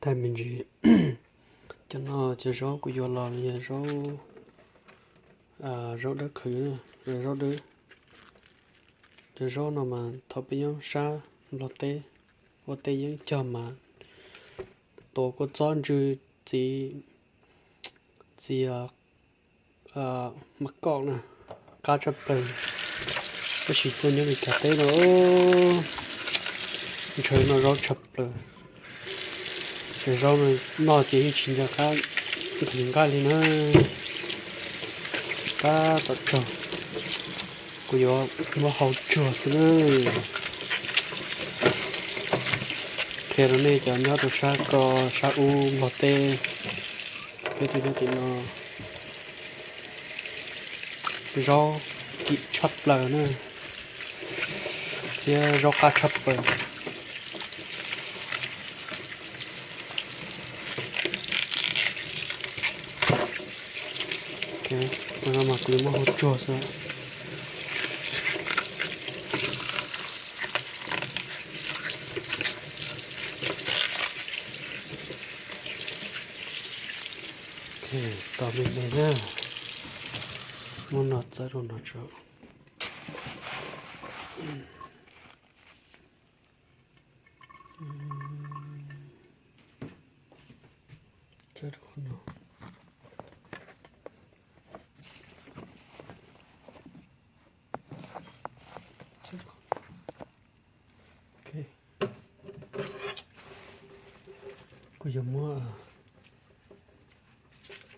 Thaij me ntsis. Cov no cov zaub kuv yuav los yog zaub, zaub dawb qhwv, zaub dawb. Cov zaub no mas thaum peb nyob sab Nplog teb, ua teb yeeb cog mas tuav kua txob ntsw txiv, txiv mas koj na, qab tshaj plaws. Tab sis tuaj nyob Meskas teb no ntshaw noj zaub tshaj plaws. Ces zaub no noj ces yeej tsis nco qab nqaij li na. Tab tom tsaug, kuv yuav muab hau tsuag xwb na. Qhia rau nej cov nyob rau sab ko, sab ub Nplog teb, peb tuaj nyob tim no, zaub kim tshaj plaws na, thiab zaub qab tshaj plaws. Tus no mas kuv yuav muab hau tsuag xwb. Tos me me na, muab no txawb rau no tso. Txawb rau qhov no. Ok, kuv yuav muab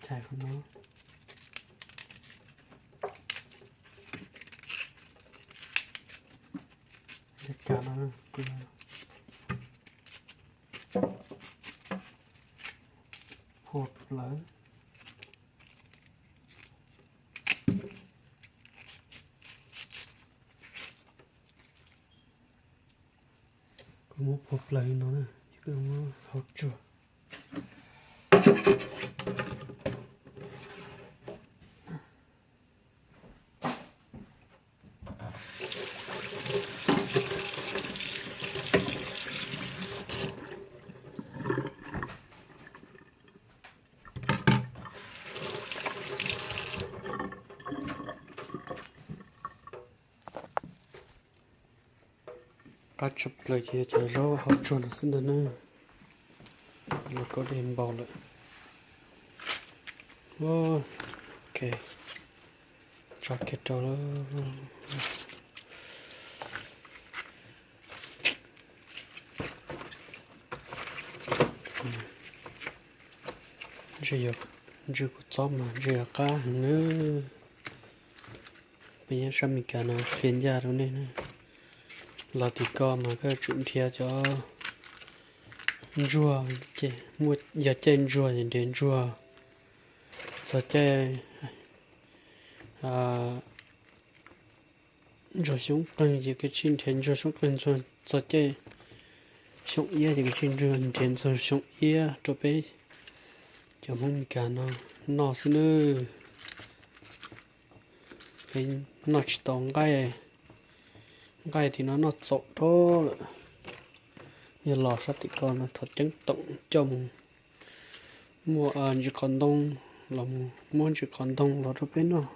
chais qhov no. Cov no kuv phua plaws. Kuv muab phua plaws li no na, ces kuv muab hau tsuag. Qab tshaj plaws ces yog cov zaub hau tsuag no xwb ntag na. Los kau dej npau lawm. Ok, tso kiag rau lawm. Ntsw yog, ntsw kua txob mas ntsw yog qab heev nawb. Peb nyob sab Meskas no qhia ncaj rau nej na. Los tim ko mas koj tsum nrhiav cov ntsuag, muaj yog caij ntsuag ces nrhiav ntsuag, txog caij ntsuag xyoob qeeg ces koj tsij nrhiav ntsuag xyoob qeeg, txog caij xyoo iab ces koj tsij nrhiav ntsuag xyoo iab rau peb cov Hmoob Meskas no noj xwb nawb. Peb noj tsis tau nqaij, nqaij tim no noj txaus dhau lawm. Yog los sab tim ko no thov ceeb toom coj mus muaj ntsis qos ntoo los mus muab ntsis qos ntoo los rau peb noj.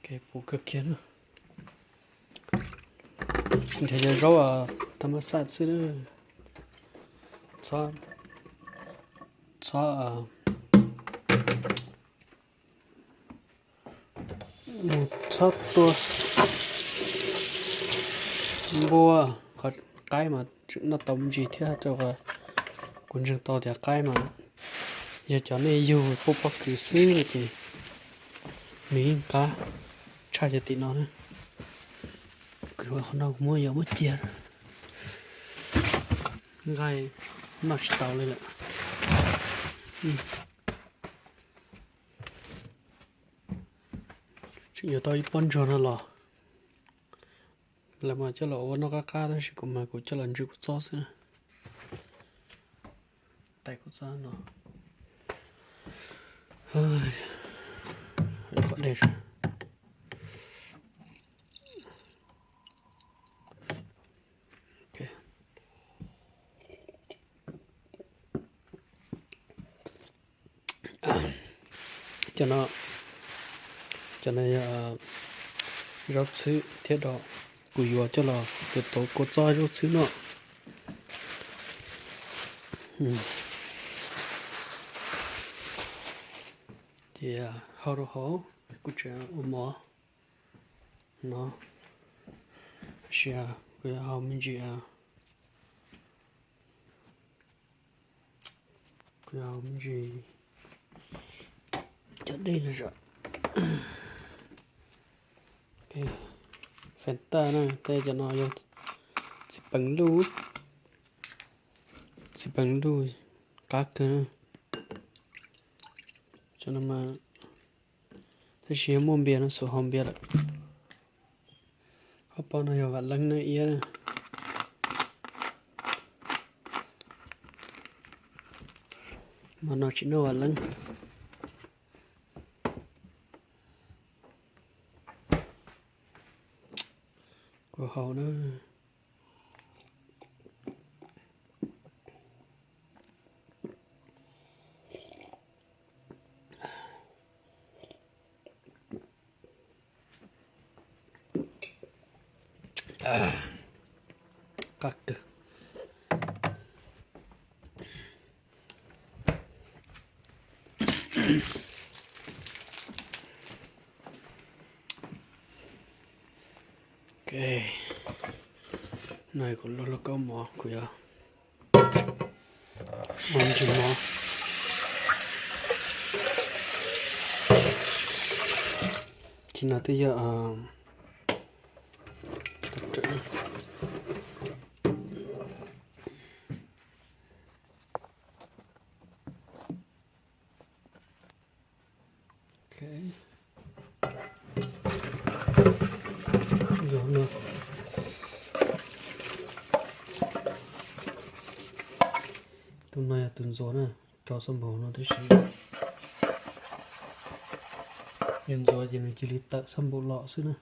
Kev puv kawg kiag na. Nrhiav cov zaub thaj mab xaj xwb na. Txhob, txhob mus txhob tua npua. Qhov qaib mas tseem noj tau me ntsis thiab rau qhov kuv ntseeg tau tias qaib mas yog cov nej yug pub pob kws xwb ces nws yeej qab tshaj cov tim no na. Kws qhov no kuv muab yog muab cia, nqaij noj tsis tau li lawm. Tseem yuav tau ib pob ntsuag no los, lawv mas coj los ua noj qab qab tab sis kuv mas kuv coj los ntsw kua txob xwb. Tais kua txob no. Kom dej. Cov no, cov no yog zaub txhwb thiab do kuv yuav coj los tuav tuav kua txob zaub txhwb no. Ces hau rau hauv kuv tseem ua mov no, tab sis kuv yuav hau me ntsis, kuv yuav hau me ntsis cov dej no zom. Fanta na, tej cov no yog txiv peev luj, txiv peev luj qab kawg na. Cov no mas tab sis yog muaj npias no xub hau npias lawm. Ob pob no yog vam leeb na iab na. Mas no tsis noj vam leeb. Kuv hau na. Qab kawg. Ok, no kuv lub lauj kaub mov kuv yuav ua ntsis mov. Ces no twb yog Tus no yog tus ntxuav na, rau xab npum no tib si. Yog ntxuav ces nws cia li tawm xab npum los xwb na.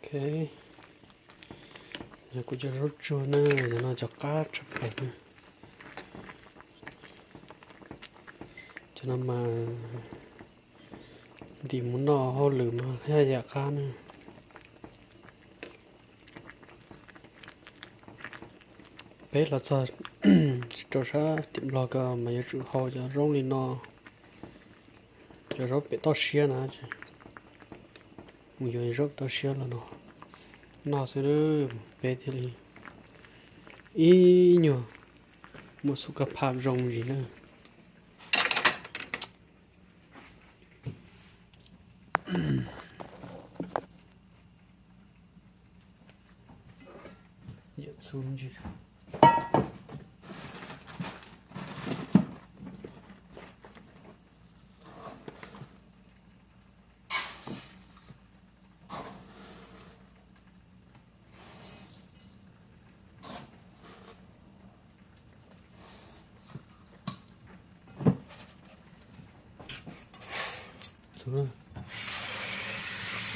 Ok, yog kuv cov zaub tsuag na, yog no cov qab tshaj plaws na. Cov no mas ntim mus noj hauj lwm mas yam qab na. Peb los txog rau sab tim Nplog ko mas yuav tsum hau cov zaub li no, cov zaub pem toj siab na, mus yuav zaub toj siab los no noj xwb, peb thiaj li ib nyuag muaj xub ka pham zoo zis na.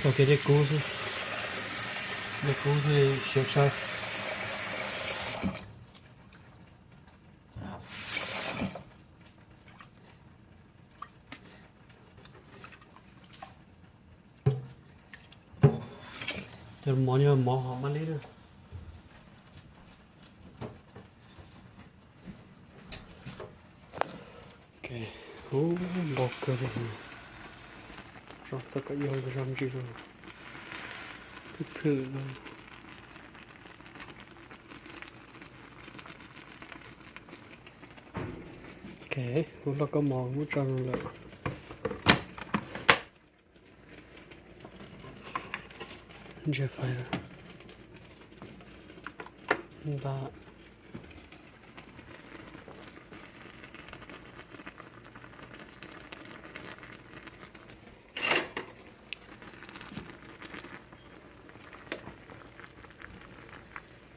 Txhob kev dej kub xwb, dej kub xwb siab saib. Cov mov no mov hom maj li na. Ok, Ub, npau kawg li. Tso txoj kawm yau zog ntsis los, phwj phwj no. Ok, kuv loj kab mos muab tso no lawm. Ntsia fais lawm. Nta.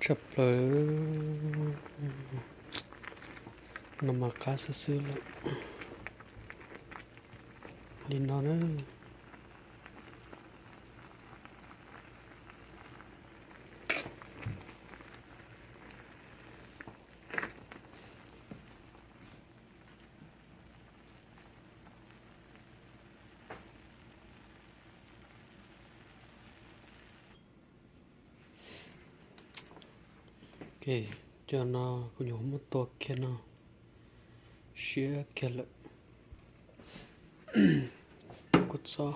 Tshaj plaws. No mas qab xwb xwb lawm. Li no na. Ok, cov no kuv nyuam qhuav muab tua kiag no, siab kiag lawm. Kua txob.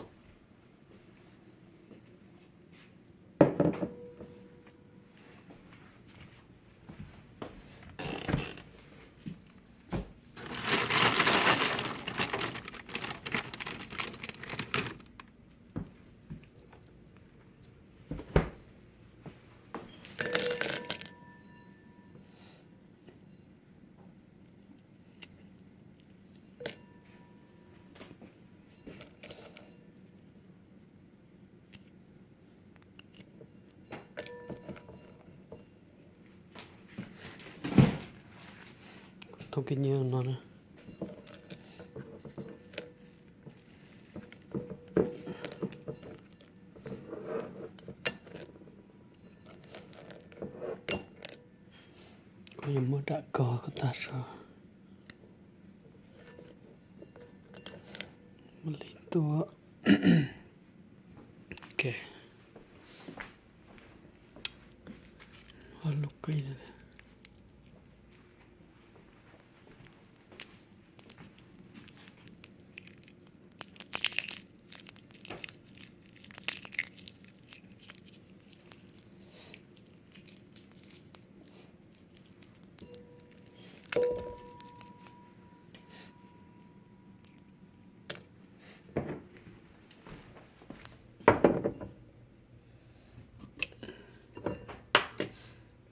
Thoob kiag nyiaj no na. Kuv yuav muab dam kog kom tag tso. Muab li tua. Ok. Ho lub qe no.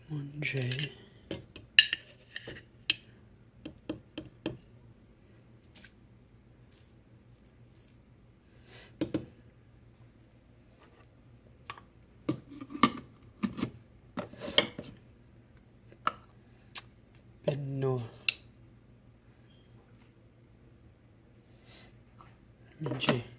Muab ntsev. Peb nuav me ntsis.